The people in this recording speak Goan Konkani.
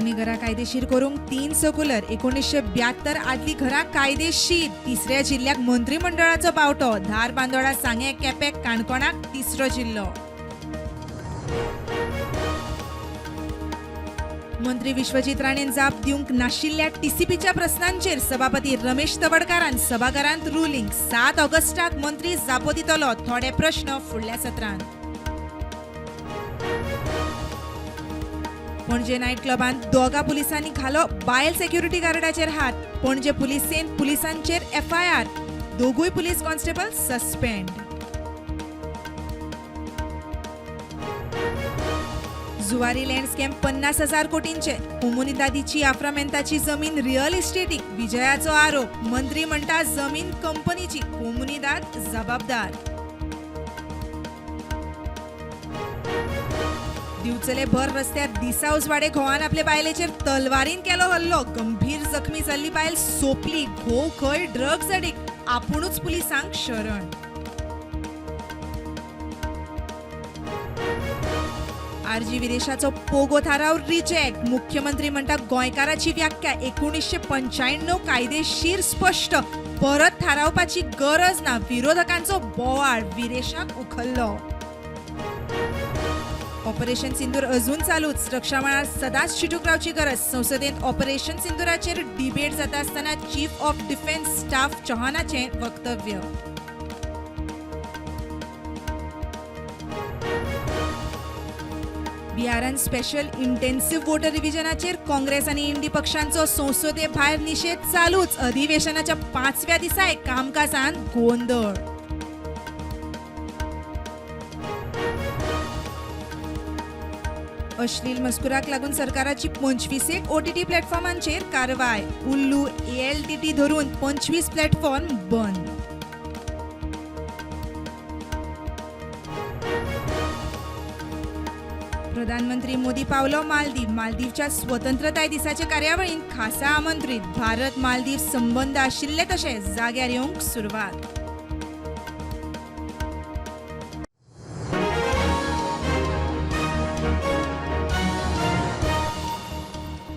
पोरणी घरां कायदेशीर करूंक 3 सर्क्युलर. 1972 आदली घरां कायदेशीर. तिसऱ्या जिल्ल्याक मंत्रिमंडळाचो बावटो. धारबांदोडा, सांगें, केपें, काणकोणाक तिसरो जिल्लो. मंत्री विश्वजीत राणेन जाप दिवंक नाशिल्ल्या टीसीपीच्या प्रस्नांचेर सभापती रमेश तवडकारान सभाघरांत रुलींग. 7 ऑगस्टाक मंत्री जापो दितलो. थोडे प्रश्न फुडल्या सत्रांत. पणजे नायट क्लबांत 2 पुलिसांनी घालो बायल सेक्युरिटी गार्डाचेर हात. पणजे पुलिसेन पुलिसांचेर FIR. 2 police constable suspend. Zuari land scam 50,000 कोटींचे. कोमुनिदादीची आफ्रामेंताची जमीन रिअल इस्टेटीक. विजयाचो आरोप. मंत्री म्हणटा जमीन कंपनीची, कोमुनिदाद जबाबदार. दिवचले भर रस्त्यार दिसा उजवाडे घोवान आपले बायलेचेर तलवारीन केलो हल्लो. गंभीर जखमी जाल्ली बायल सोंपली. घोव खंय ड्रग्स अडिक्ट, आपुणूच पुलिसांक शरण. आरजी विदेशाचो पोगो थाराव रिजेक्ट. मुख्यमंत्री म्हणटा गोंयकाराची व्याख्या 1995 कायदेशीर स्पश्ट, परत थारावपाची गरज ना. विरोधकांचो बोवाळ, विरेशाक उखल्लो. ऑपरेशन सिंदूर अजून चालूच. रक्षा मळार सदांच शिटूक रावची गरज. संसदेंत ऑपरेशन सिंदूराचेर डिबेट जाता आसतना चीफ ऑफ डिफेन्स स्टाफ चौहानाचें वक्तव्य. बिहारान स्पेशल इंटेन्सिव्ह वोटर रिव्हिजनाचेर काँग्रेस आनी इंडी पक्षांचो संसदे भायर निशेध चालूच. अधिवेशनाच्या 5व्या दिसाय कामकाजांत गोंदळ. अश्लील मस्कुराक लागून सरकाराची 25 ओटीटी प्लॅटफॉर्मांचेर कारवाय. उल्लू, एएलटीटी धरून 25 प्लॅटफॉर्म बंद. प्रधानमंत्री मोदी पावलो मालदीव. मालदीवच्या स्वतंत्रताय दिसाचे कार्यावळींत खासा आमंत्रित. भारत मालदीव संबंद आशिल्ले तशे जाग्यार येवंक सुरवात.